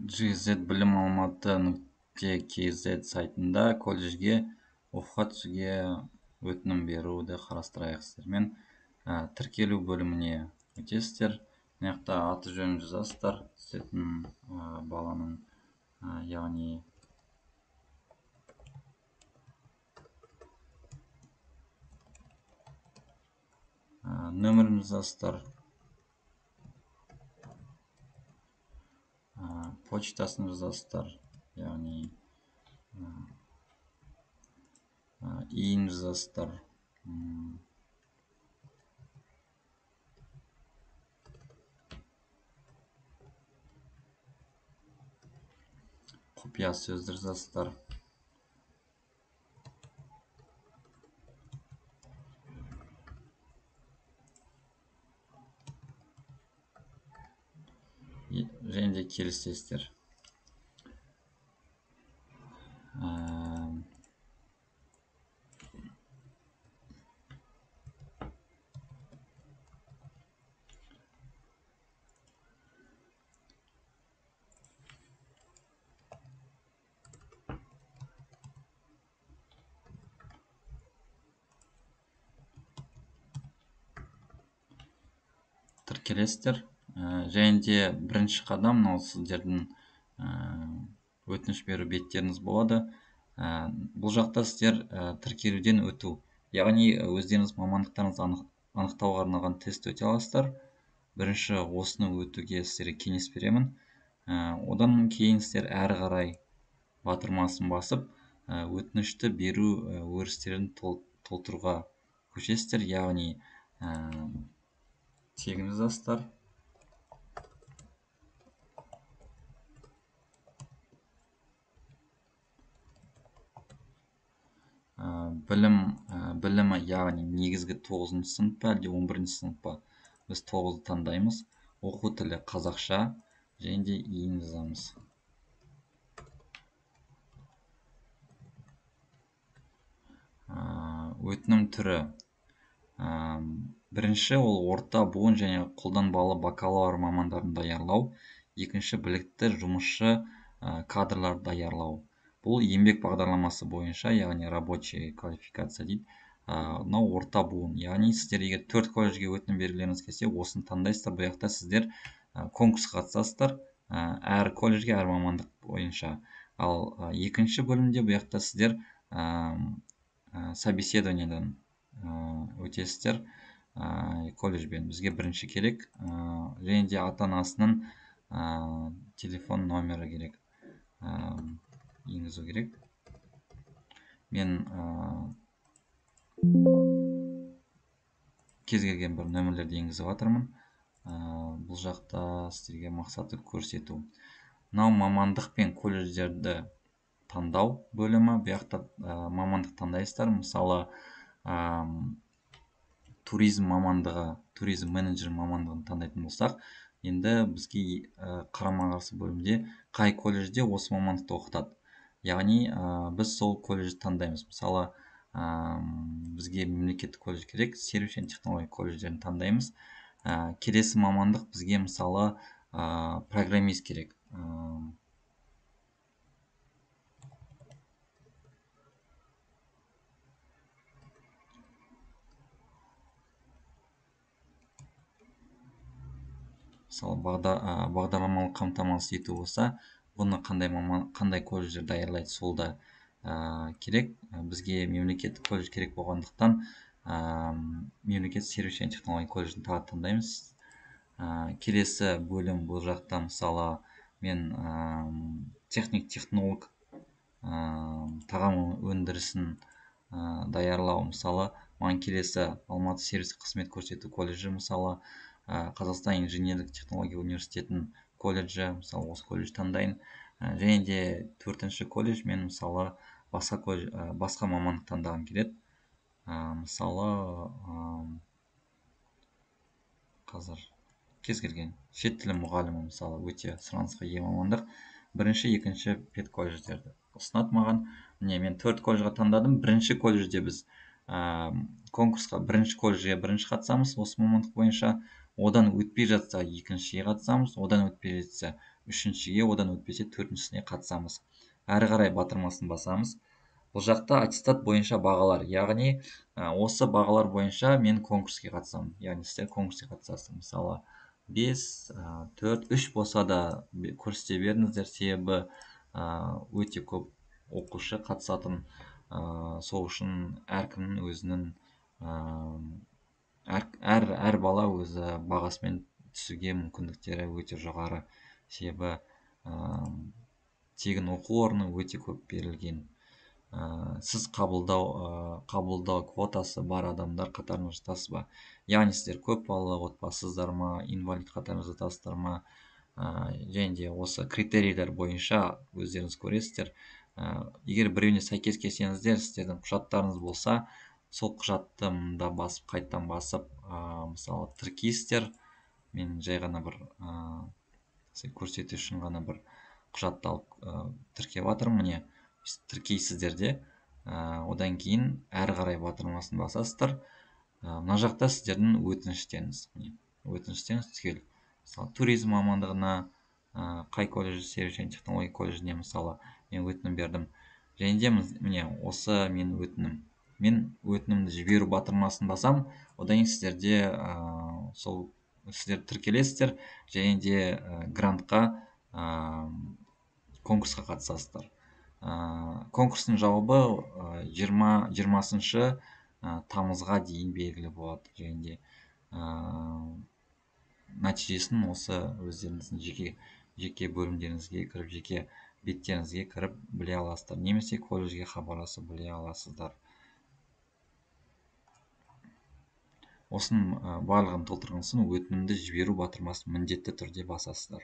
gzbilimalmaty.kz сайтында колледжге оқуға түсуге өтінім беруді қарастырайық сіздермен. Тіркелу бөліміне өтесіздер. Мына жақта аты жөнін жазасыздар, түсетін баланың, яғни нөмірін жазасыздар, почтасын жазасыздар, яғни ИИН жазасыздар, құпия сөзді жазасыздар. Және де келісесіздер. Тіркелесіздер. Және де бірінші қадам мынау сіздердің өтініш беру беттеріңіз болады. Бұл жақта сіздер тіркелуден өту, яғни өздеріңіз мамандықтарыңызды анықтауға арналған тест өте аласыздар. Бірінші осыны өтуге сіздерге кеңес беремін. Одан кейін сіздер әрі қарай батырмасын басып, өтінішті беру өрістерін толтыруға көшесіздер, яғни тегін жазасыздар. Білімі, яғни негізгі 9-шы сынып па, әлде 11-ші сынып па, біз 9-ды таңдаймыз. Оқу тілі қазақша, және де ИИН жазамыз. Өтінім түрі. Бірінші ол орта буын және қолданбалы бакалавр мамандарын даярлау. Екінші білікті жұмысшы кадрлар даярлау. Бұл еңбек бағдарламасы бойынша, яғни рабочий квалификация дейді. Мынау орта буын, яғни сіздер егер 4 колледжге өтінім бергілеріңіз келсе, осыны таңдайсыздар. Бұл жақта сіздер конкурсқа қатысасыздар, әр колледжге, әр мамандық бойынша. Ал екінші бөлімде бұл жақта сіздер собеседованиеден өтесіздер, колледжбен. Бізге бірінші керек, және де ата-анасының телефон номері керек, енгізу керек. Мен кез келген бір нөмірлерді енгізіп жатырмын. Бұл жақта сіздерге мақсаты көрсету. Мынау мамандық пен колледждерді таңдау бөлімі. Бұл жақта мамандық таңдайсыздар. Мысалы, туризм мамандығы, туризм менеджер мамандығын таңдайтын болсақ, енді бізге қарама-қарсы бөлімде қай колледжде осы мамандықты оқытады. Яғни, біз сол колледжді таңдаймыз. Мысалы, бізге мемлекеттік колледж керек, сервис және технология колледждерін таңдаймыз. Келесі мамандық бізге, мысалы, программист керек. Мысалы, бағдарламалық қамтамасыз ету болса, бұны қандай колледждер даярлайды, сол да керек. Бізге мемлекеттік колледж керек болғандықтан, мемлекеттік сервис және технология колледжін тағы таңдаймыз. Келесі бөлім бұл жақта, мысалы, мен техник, технолог, тағам өндірісін даярлау, мысалы, маған келесі Алматы сервистік қызмет көрсету колледжі, мысалы, Қазақстан инженерлік технология университетінің колледжі, мысалы, осы колледж таңдайын. Және де төртінші колледж мен, мысалы, басқа мамандық таңдағым келеді. Мысалы, қазір кез келген шет тілі мұғалімі, мысалы, өте сұранысқа ие мамандық. Бірінші, екінші педколледждерді ұсынады маған. Міне, мен 4 колледжға таңдадым. Бірінші колледжде біз конкурсқа бірінші колледжге бірінші қатысамыз осы мамандық бойынша. Одан өтпей жатса екіншіге қатысамыз, одан өтпей жатса үшіншіге, одан өтпесе төртіншісіне қатысамыз. Әрі қарай батырмасын басамыз. Бұл жақта аттестат бойынша бағалар, яғни осы бағалар бойынша мен конкурске қатысамын, яғни сіздер конкурске қатысасыздар. Мысалы 5, 4, 3 болса да көрсете беріңіздер, себебі өте көп оқушы қатысатын, сол үшін әркімнің өзінің, әр бала өзі бағасымен түсуге мүмкіндіктері өте жоғары, себебі тегін оқу орны өте көп берілген. Сіз қабылдау квотасы бар адамдар қатарына жатасыз ба? Яғни сіздер көп балалы отбасысыздар ма, инвалид қатарына жатасыздар ма? Және де осы критерийлер бойынша өздеріңіз көресіздер. Егер біреуіне сәйкес келсеңіздер, сіздердің құжаттарыңыз болса, сол құжатты мында басып, қайтадан басып, мысалы тіркейсіздер. Мен жай ғана бір көрсету үшін ғана бір құжатты алып тіркеп жатырмын. Міне, тіркейсіздер де, одан кейін әрі қарай батырмасын басасыздар. Мына жақта сіздердің өтініштеріңіз, міне, өтініштеріңіз түгел. Мысалы, туризм мамандығына, қай колледж, сервис және технология колледжіне мысалы мен өтінім бердім. Және де міне осы менің өтінім. Мен өтінімді жіберу батырмасын басам, одан кейін сіздерде сол сіздер тіркелесіздер және де грантқа конкурсқа қатысасыздар. Конкурстың жауабы 20 тамызға дейін белгілі болады. Және де нәтижесін осы өздеріңіздің жеке бөлімдеріңізге кіріп, жеке беттеріңізге кіріп біле аласыздар, немесе колледжге хабарласып біле аласыздар. Осының барлығын толтырған соң өтінімді жіберу батырмасын міндетті түрде басасыздар.